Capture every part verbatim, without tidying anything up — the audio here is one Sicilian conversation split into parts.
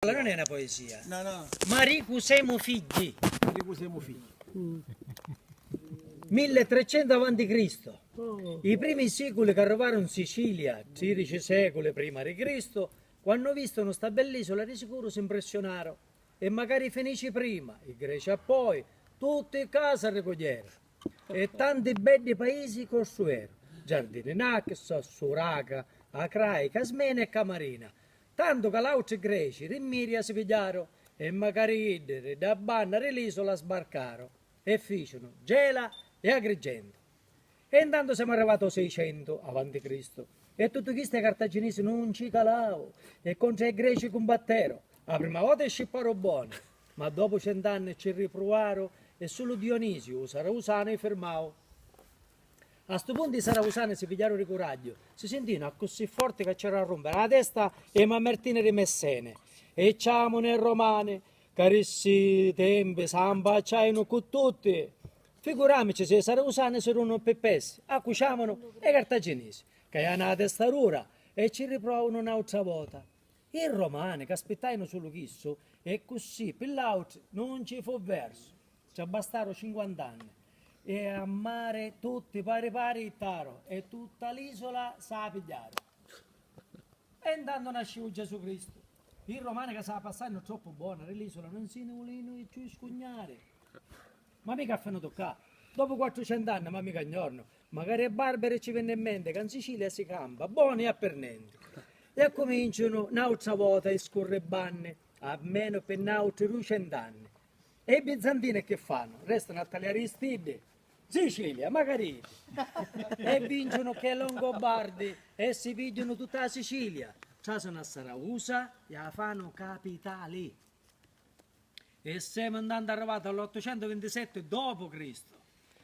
Allora non è una poesia. No, no. Maricu semu figghi. Maricu semu figghi. Milletrecentu avanti Cristo. Oh. I primi siculi chi arrivaru in Sicilia, tridici seculi prima di Cristo, quannu vistunu sta bell'isola di sicuru si impressionaru. E macari i Fenici prima, i Greci appoi, tutti ccà s'arricugghiaru. E tanti beddi paisi costrueru, Giardini Naxos, Suraca, Acrai, Casmena e Camarina, tantu ca l'autri Greci ri mmiria si pigghiaru, e macari iddi ri dda banna ri l'isola sbarcaru, e ficiunu Gela e Agrigento. E intantu semu arrivati ô seicentu avanti Cristu, e tuttu chistu ai Cartaginisi nun ci calau, e contru ai Greci cumbatteru, a prima vota i scipparu boni, ma dopu cent'anni ci ripruvaru e sulu Dionisiu, u Sarausanu, i firmau. A stu puntu i Sarausani si pigghiaru di curagghiu, si sintinu accussì forti ca c'era a rumpiri la testa e i Mamertini di Messene, e ciamunu e Romani, ca di ssi tempi s'ampacciainu cu tutti. Figuramici si i Sarausani si runnu pi pessi, accuciamunu e i Cartaginisi, ca ianu la testa dura e ci ripruvaunu n'autra vota. I Romani, ca aspittainu sulu chissu, e ccussì pi l'autri nun ci fu versu. Ci abbastaru cinquant'anni, e a mari tutti pari pari jittaru, e tutta l'isola sa pigghiaru. E intantu nascìu Gesù Cristu. I Romani ca sa passannu troppu bona, ri l'isola nun si ni vulìnu cchiù scugnari. Ma mica a finutu ccà. Dopu quattrucentu anni, ma mica un jornu, macari ai barbari ci vinni in menti ca in Sicilia si campa, boni a pirnenti. E accumincianu n'autra vota i scurribanni, almenu pi n'autri duicentu anni. E i Bizantini chi fannu? Restanu a taliari i stiddi. Sicilia, macari iddi. E vinciunu chê Longobardi e si pigghianu tutta la Sicilia. Trasunu a Saracusa e a fanu capitali. E semu intantu arrivati all'ottucentuvintisetti dopu Cristu,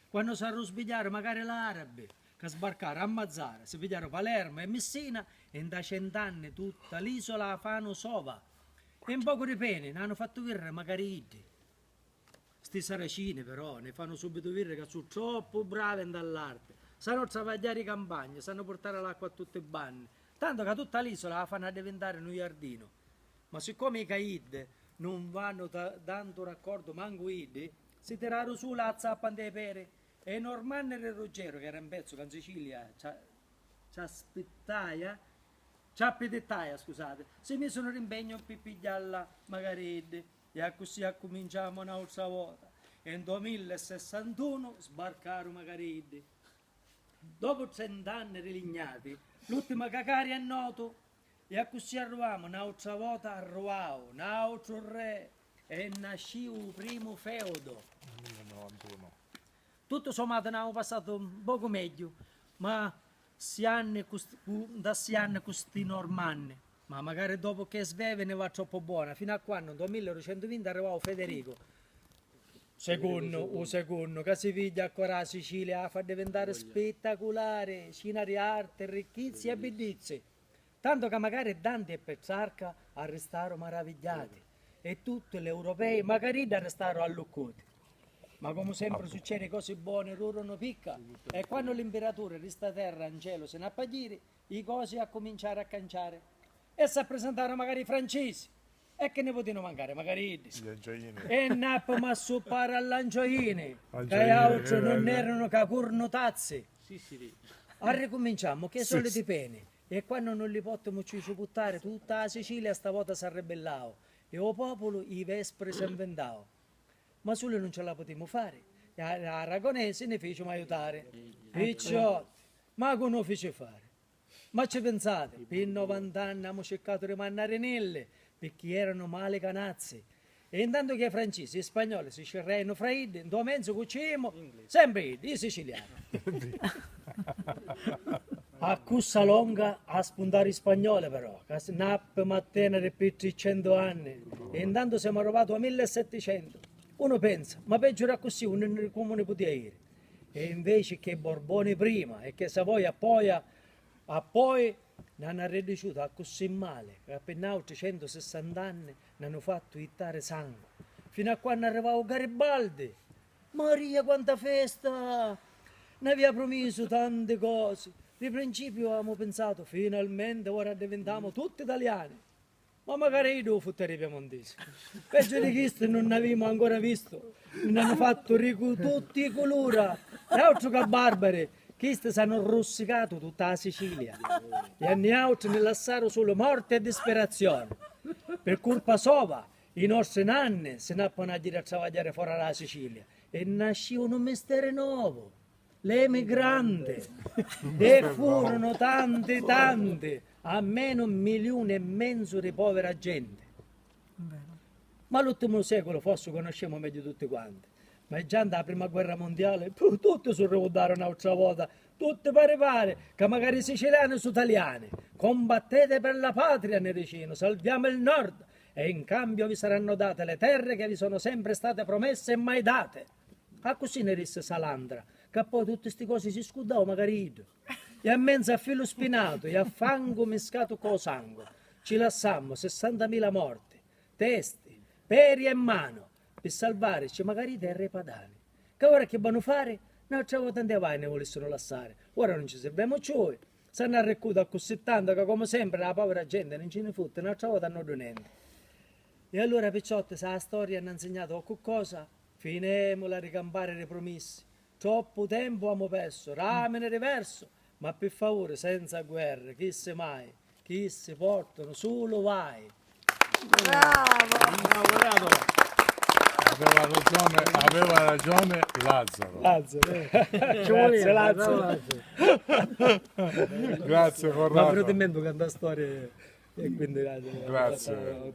quannu s'arrusbigghiaru macari l'arabi, ca sbarcaru a Mazzara, si pigghiaru Palermu e Missina, e nta cent'anni tutta l'isola a fanu sova. E un pocu di peni n'anu fattu viriri macari iddi. Sti saracini, però, ni fanu subitu viriri ca su troppu bravi nta l'arti. Sanu travagghiari i campagni, sanu purtari l'acqua a tutti banni, tantu ca tutta l'isola a fanu addivintari nu jardinu. Ma siccomi i Caiddi nun vannu ta-, tantu d'accordu mancu iddi, si tiraru sulu a zappa nta i peri, e i Normanni ri Ruggeru, ca era un pezzu ca in Sicilia ci a-, ci aspittaia, ci appitittaia, scusati, si misunu ri mpegnu pi pigghialla macari iddi, e accussì accuminciamu n'autra vota, e nto milli e sessantunu sbarcaru macari iddi. Dopu trent'anni di lignati, l'uttimu cacari è notu, e accussì arruvamu, n'autra vota arruvau n'autru re, e nascìu u primu feudu. Nel mille novantunu. Tuttu somatu n'amu passatu un pocu megghiu, ma ssi anni cu st-, cu, nta ssi anni cu sti Normanni, ma macari dopu chê sveva ni va troppu bona, finu a quannu, nto milleducentuvinti, arrivau Federicu, Secunnu, u secunnu, ca si pigghia accora a Sicilia, a fa divintari spittaculari, scina di arti, ricchizzi e biddizzi. Tantu ca macari Danti e Petrarca arristaru maravigghiati, e tutti l'europei, macari iddi, arristaru alluccuti. Ma comu sempri succedi, cosi boni durunu picca, e quannu l'impiraturi di sta terra 'n celu si n'appa jiri, i cosi accuminciaru a canciari, e s'apprisintaru macari i Francisi, e chi ni putinu mancari macari iddi? L'Angioini. E n'appi m'assuppari all'Angioini, ca i autri nun eranu ca curnutazzi. Arricuminciammu chê soliti peni, e quannu nun li pottimu cciù suputtari, tutta a Sicilia sta vota s'arribbillau, e u populu i vespri s'invintau. Ma suli nun ci la putimu fari, e a, a Aragonesi ni ficimu aiutari. Picciò, ma cu nu fici fari? Ma ci pinsati, pi novant'anni amu circatu di mannarinilli, picchì eranu mali canazzi. E intantu chê Francisi, i Spagnoli si scirraianu fra iddi, nto menzu cu ci imu? Sempri iddi, i Siciliani. Accussa longa a spuntari i Spagnoli, però, ca si n'appi ma teniri pi tricentu anni, e intantu semu arrivati ô millesetticentu. Unu pensa, ma peggiu d'accussì unni ni, comu ni putia iri? E inveci chê Borboni prima e chê Savoia appoia, appoi n'hannu arridiciutu accussì mali, ca pi n'autri centusissant'anni n'hannu fattu jittari sangu, finu a quannu arrivau Garibaldi. Maria, quanta festa! N'avia prumisu tanti cosi. Di principiu amu pinsatu, finalmenti ora addivintamu tutti taliani. Ma macari iddu u futteri piemontisi. Peggio di chisti nun n'avimu ancora vistu. N'hannu fattu ricu tutti i culura. E autru ca barbari, chisti s'hannu russicatu tutta la Sicilia. E a niautri ni lassaru sulu morti e dispirazioni. Pi curpa sova, i nostri nanni si n'appanu a jiri a travagghiari fora da la Sicilia. E nascìu un misteri novu. L'emigranti. E furono tanti, tanti, almeno un milione e mezzo di povera gente. Ma l'ultimu seculu forsi u conoscemu megghiu tutti quanti. Ma già nta la prima guerra mondiali, puh, tutti si rivuddaru n'autra vota, tutti pari pari, ca macari i siciliani su taliani. Combattete per la patria, ni dicinu, salviamo il nord, e in cambio vi saranno date le terre che vi sono sempre state promesse e mai date. Accussì ni dissi Salandra, ca poi tutti sti cosi si scuddau macari iddu. E a menzu a filu spinatu e a fangu miscatu cu u sangu, ci lassammu sessantamila morti, testi, peri e manu, pi salvarici macari i terri e i padani. Ca ora chi bonu fari? N'autra vota ndi vai ni vulissinu lassari. Ora nun ci sirvemu ciui. S'hannu arriccutu accussì tantu ca comu sempri la povera genti nun ci ni futti n'autra vota a nuddu nenti. E allura picciotti, sa a storia n'ha nsignatu qualcuccosa, finemu la ricampari di prumissi. Troppu tempu amu persu, ramini riversu, ma pi favuri senza guerri, chissi mai, chissi portanu sulu vai. Bravo! Bravo, bravo! Aveva ragione, aveva ragione Lazzaro. Lazzu, eh. Grazie Lazzu. Grazie Ma Corrado. Veramente canta storie e quindi grazie. Grazie.